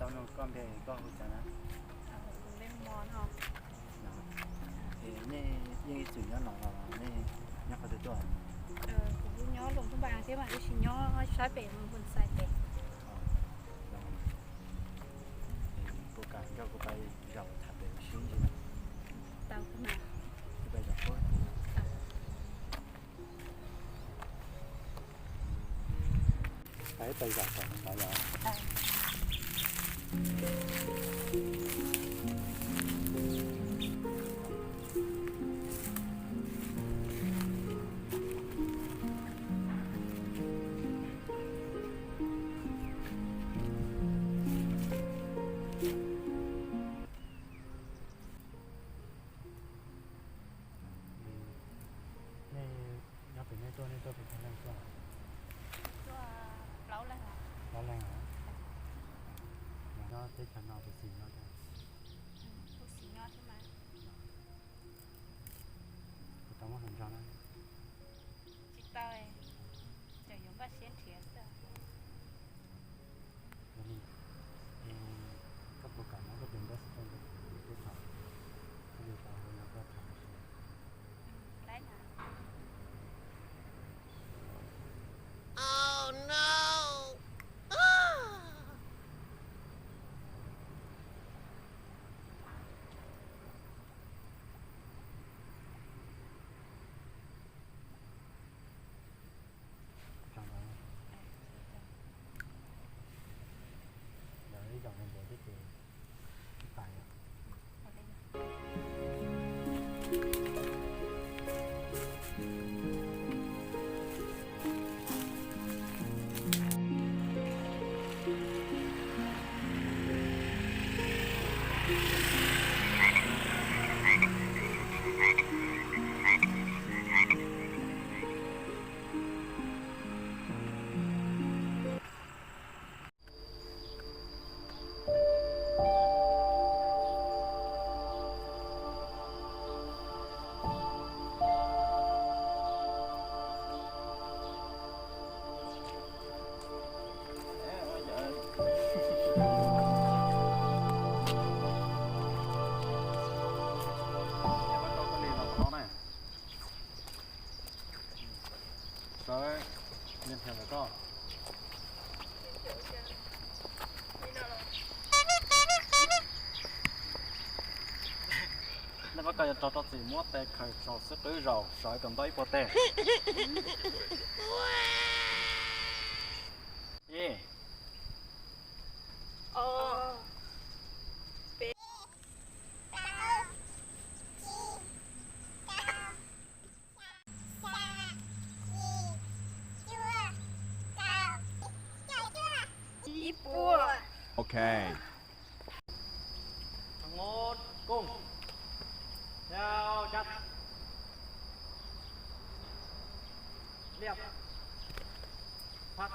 Koj nug koj npe, koj hu cas na? Kuv npe Hmo no. Es nej yeej ib txwm nyob no los nej nyob qhov twg tuaj? Kuv nyob Loos Ntuj Npas thiab mas tab sis nyob sab pem Moos Xais pem. Puas kam nrog kuv pais zaum tham pem ua si ib ntsis na? Tau, kuv pais zaum koj. Pais, pais zaum tom tod yom. Nej nyob pem, nej tuaj, nej tuaj pem cov leej tuaj? Plaub leeg os. Nyob teb chaws no puas xis nyob thiab? Puas xis nyob thiab mas. Puas tau muaj hluas nraug na? Tsis tau, tseem yuav npaj siab nrhiav xwb. Yog li, koj puas kam muab koj tus npawb xov tooj rau kuv, kuv twb tau, kuv twb tau nrog koj tham. Tso ntawd, lawv ib zaug ntev ntev thiab ces pais. Sawv, niag niam ntawm koj. Nej pab koj yuav rog rau txim muab tes khaws saum xub qwb zaum sawv kom ntau ib puag teg. Ib, ob, peb, plaub, tsib, rau, xya, yim, cuaj, kaum, ib puas. Ok. Nqus kooj, yau cab, liaj, phab.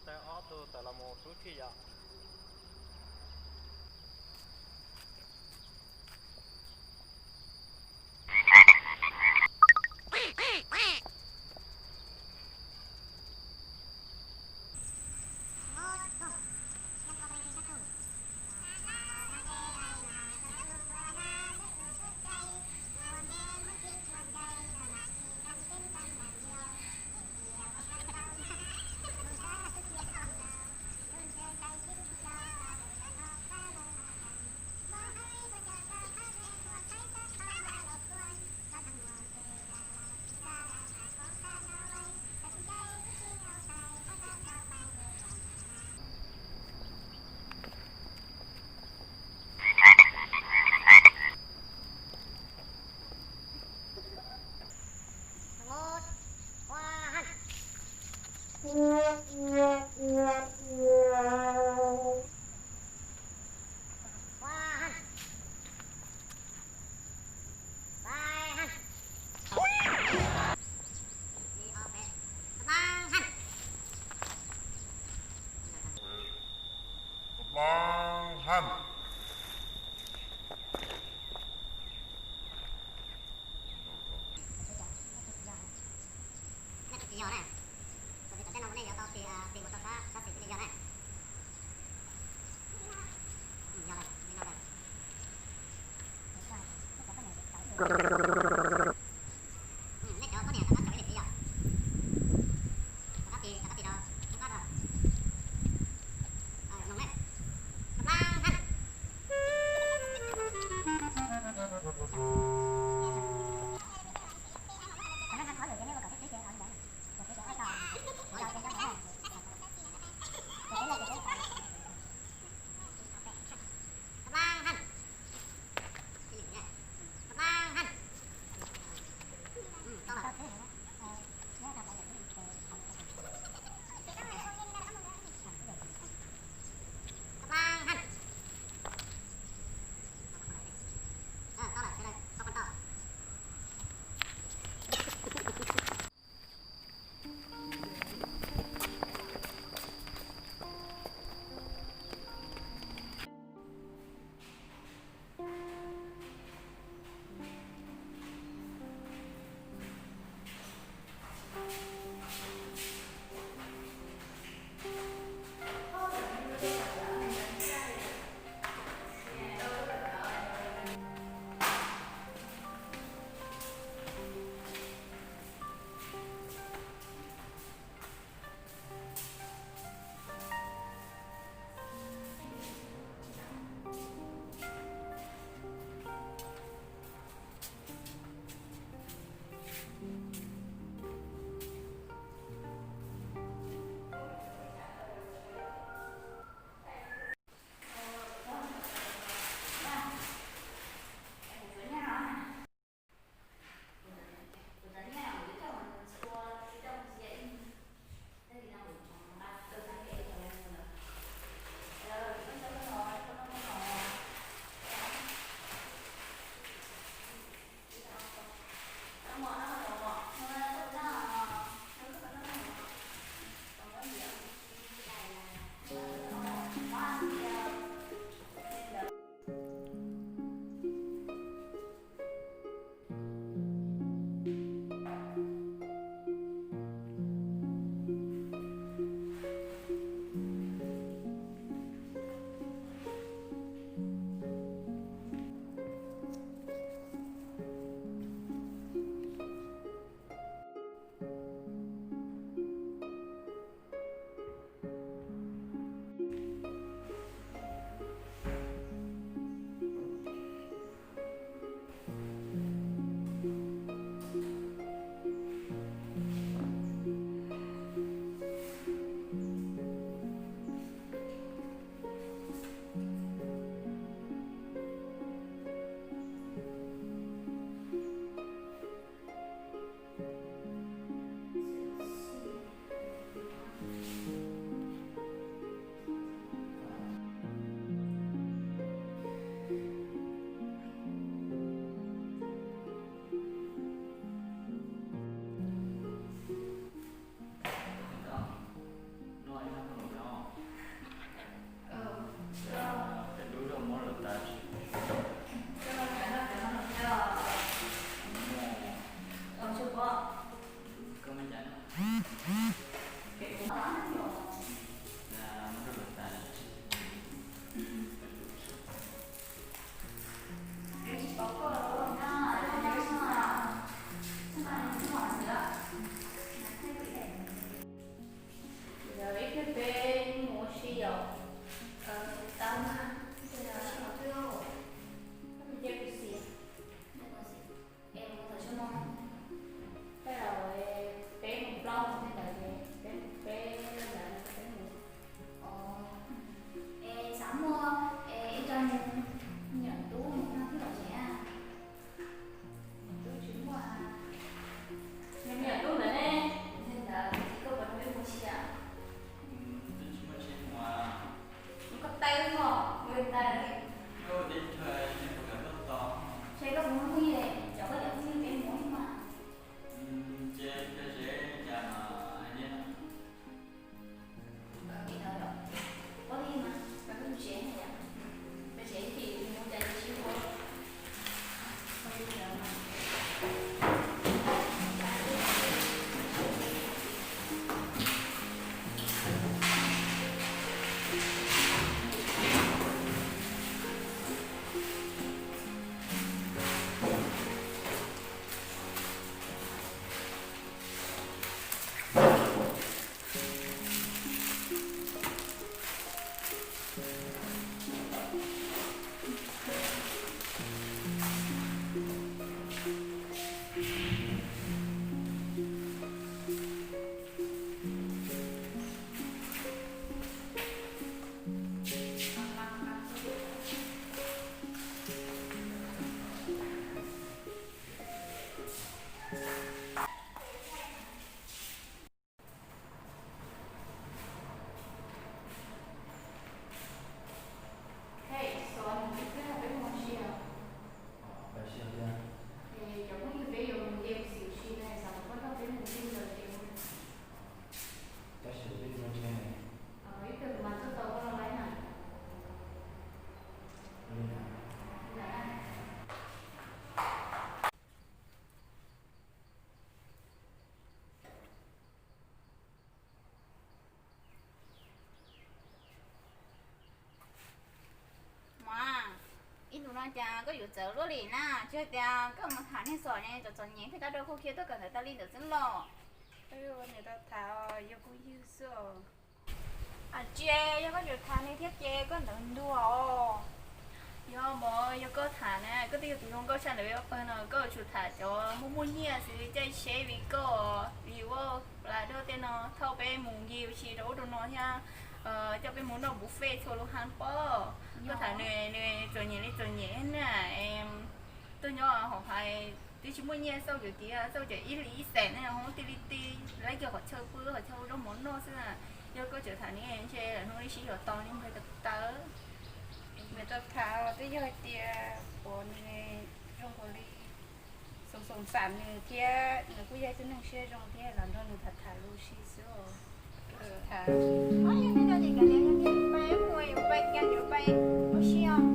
Tes ob tug tawm los mus rub tshij yom. Tos na, tos tos tej no nej yuav tau tig mus rau sab, sab xis thiaj li yog na. Yog lawm, li no lawm. Nej cov poj niam rov qab tsaws ib lwm tiv yom. Rov qab tig, rov qab tig rau, rov qab rau. Mloog na. Tab laj hab. Ib pliag peb mus ua si yom. Tau mas, ib pliag mus ua si. Es mus thaum tsis mus, tej zaum peb mus plaub mus tej ntawd ces peb mus peb ntawd peb mus. Es xav muaj es ib co me nyuam tub mus nrog peb los tsev. Tub tsis muaj. Nws me nyuam tub ntawd ne? Li ntawd ces koj puas nrog peb mus ua si? Twb tsis muaj tsheb mus. Koj tau mos, ua li ntawd. Teb chaws neb puas kam tuaj tos? Ces koj puas muaj phooj ywg, cov koj cov phooj ywg peb mus mas. Ces cov tsev cas mas hais tias Li ntawd yom. Ua li mas, peb mus tsev na yom. Peb tsev ces mus cas ces sib ua. Ua li ntawd mas. Ua cas koj yuav txawv luaj li na? Tsis hais tias koj mus tham niag xom ne, txom txom nyem pheej tab rau koj khiav tuaj kawm ntawv tas li ntawd xwb los? Nws tau tham yog phooj ywg xwb os. Tsis, yog koj tseem tham nws thiab ces koj ntawd ntuag os. Yog mas, yog koj tham na, koj twb yog tus zoo nkauj tshaj ntawm peb pawg no, koj tsuas tham cov muaj muaj nyiaj xwb, caij tsheb vim koj, vim ua plas doj tej no, thauj peb mus ncig ua si rau ub rau no thiab, coj peb mus noj buffet txhua lub hab pob. Koj tham nws, nws txom nyem li txom nyem na. Tuaj nyob hauv hais twb tsis muaj nyiaj xauj cov tiav, xauj cov ib hlis ib xees na, ho tij li tij laib kiag qhov chaw pw, qhov chaw ua zaub mov noj xwb na. Yog koj tseem tham nws ntshe lawm hnub ib sij yuav tau nws npawg tawv tawv. Nws tau tham twb yog hais tias pom nws zoo nkaus li xoom xoom xam nws thiab, nws kuj yog ib tug neeg siab zoo thiab, los nrog nws tham tham lus si xwb os. Tham, yog li no ces kav liam, yog li peb mus, peb mus ua si os.